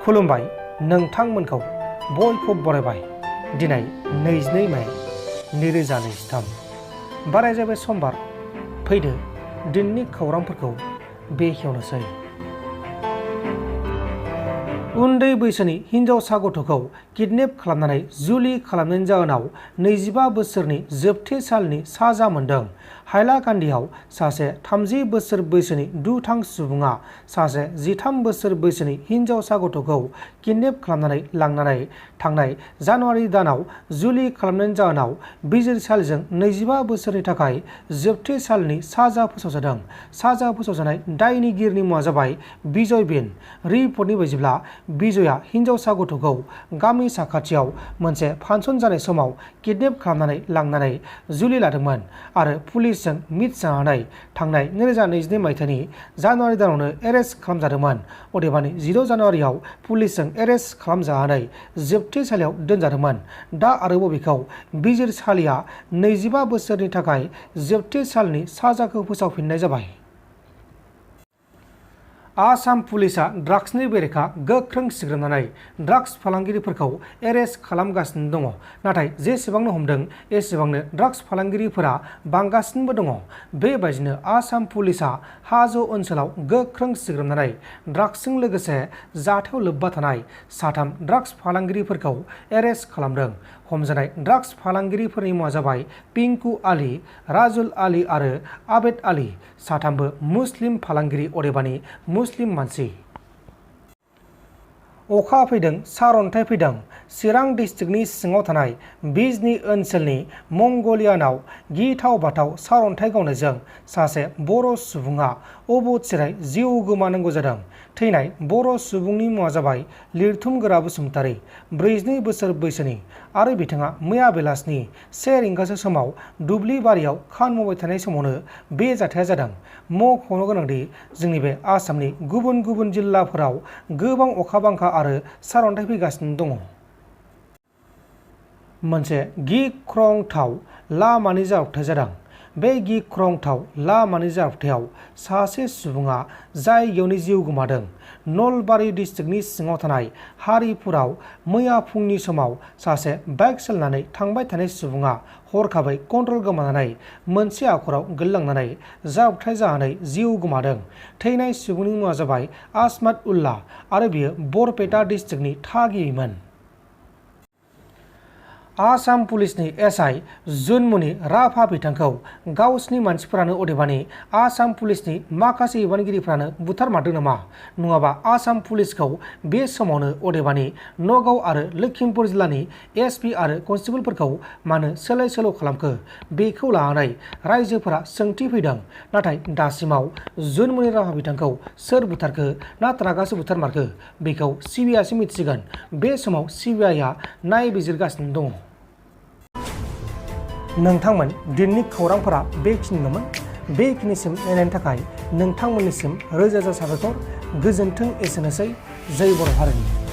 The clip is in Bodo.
खुलुमबाय नोंथांमोनखौ बयखौ बरायबाय। दिनै 22 मे 2023 बाराय जाबाय समबार। फैदो दिननि खौरांफोरखौ बेखेवनोसै। उन्दै बैसोनि हिनजावसा गथ'खौ किडनेप खालामनानै जुलि खालामनायनि जाहोनाव 25 बोसोरनि जोबथेसालिनि साजा मोनदों। हाइलाकान्दियाव सासे 30 बोसोर बैसोनि दुथां सुबुङा सासे 13 बोसोर बैसोनि हिनजावसा गथ'खौ किडनेप खालामनानै लांनानै थांनाय जानुवारि दानाव जुलि खालामनायनि जाहोनाव बिजिरसालिजों 25 बोसोरनि थाखाय जोबथेसालिनि साजा फोसावजादों। साजा फोसावजानाय दायनिगिरिनि मुङा जाबाय बिजय बिन। रिपर्टनि बायदिब्ला बिजयआ हिनजावसा गथ'खौ गामि साखाथियाव मोनसे फांसन जानाय समाव किडनेप खालामनानै लांनानै जुलि लादोंमोन आरो पुलिसजों मिथिजानानै थांनाय 2022 मायथाइनि जानुवारि दानावनो एरेस्ट खालामजादोंमोन। अदेबानि 16 जानुवारियाव पुलिसजों एरेस्ट खालामजानानै जोबथेसालियाव दोनजादोंमोन। दा आरोबाव बेखौ बिजिरसालिया 25 बोसोरनि थाखाय जोबथेसालिनि साजाखौ फोसावफिननाय जाबाय। आसाम पुलिसआ ड्राग्सनि बेरेखा गोख्रों सिग्रोमनानै ड्राग्स फालांगिरिफोरखौ एरेस्ट खालामगासिनो दङ। नाथाय जेसेबांनो हमदों एसेबांनो ड्राग्स फालांगिरिफोरा बांगासिनोबो दङ। बेबायदिनो आसाम पुलिसआ हाजो ओनसोलाव गोख्रों सिग्रोमनानै ड्राग्सजों लोगोसे जाथायाव लोब्बा थानाय 3 ड्राग्स फालांगिरिफोरखौ एरेस्ट खालामदों। हमजानाय ड्राग्स फालांगिरिफोरनि मुङा जाबाय पिंकु आली, राजुल आली आरो आबेद आली। 3बो मुस्लिम फालांगिरि, अदेबानि मुस्लिम मानसि। अखा फैदों, सारअन्थाइ फैदों। चिरां डिस्ट्रिक्टनि सिङाव थानाय बिजनी ओनसोलनि मंगलियानाव गिथाव बाथाव सारअन्थाइ गावनायजों सासे बर' सुबुङा अबथिरायै जिउ गोमानांगौ जादों। थैनाय बर' सुबुंनि मुङा जाबाय लिरथुमगोरा बसुमतारी, 42 बोसोर बैसोनि आरो बिथाङा मैया बेलासिनि 1 रिंगासो समाव दुब्लि बारियाव खान मावबाय थानाय समावनो बे जाथाया जादों। मख'नो गोनांदि जोंनि बे आसामनि गुबुन गुबुन जिल्लाफोराव गोबां अखा बांखा आरो सारअन्थाइ फैगासिनो दङ। मोनसे गिख्रंथाव लामानि जाब्रबथाय जादों। बे गिख्रंथाव लामानि जाब्रबथायाव सासे सुबुङा जायगायावनो जिउ गोमादों। नलबारि डिस्ट्रिक्टनि सिङाव थानाय हारिपुराव मैया फुंनि समाव सासे बाइक सालायनानै थांबाय थानाय सुबुङा हरखाबै कन्ट्रल गोमानानै मोनसे हाखराव गोलैलांनानै जाब्रबथाय जानानै जिउ गोमादों। थैनाय सुबुंनि मुङा जाबाय आसमात उल्लाह आरो बियो बरपेटा डिस्ट्रिक्टनि थागिबिमोन। आसाम पुलिसनि एसआइ जुनमुनि राभा बिथांखौ गावसिनि मानसिफोरानो, अदेबानि आसाम पुलिसनि माखासे बिबानगिरिफ्रानो बुथारमारदों नामा? नङाबा आसाम पुलिसखौ बे समावनो, अदेबानि नगाव आरो लखिमपुर जिल्लानि एसपि आरो कनस्टेबलफोरखौ मानो सोलाय सोल' खालामखो? बेखौ लानानै रायजोफोरा सोंथि फैदों। नाथाय दासिमाव जुनमुनि राभा बिथांखौ सोर बुथारखो ना ट्राकआसो बुथारमारखो बेखौ सिबिआइसो मिथिसिगोन। बे समाव सिबिआइआ नायबिजिरगासिनो दङ। नोंथांमोन दिननि खौरांफोरा बेखिनिल'मोन। बेखिनिसिम नायनायनि थाखाय नोंथांमोननिसिम रोजा रोजा साबायखर। गोजोन्थों। एसेनोसै। जै बर' हारिनि।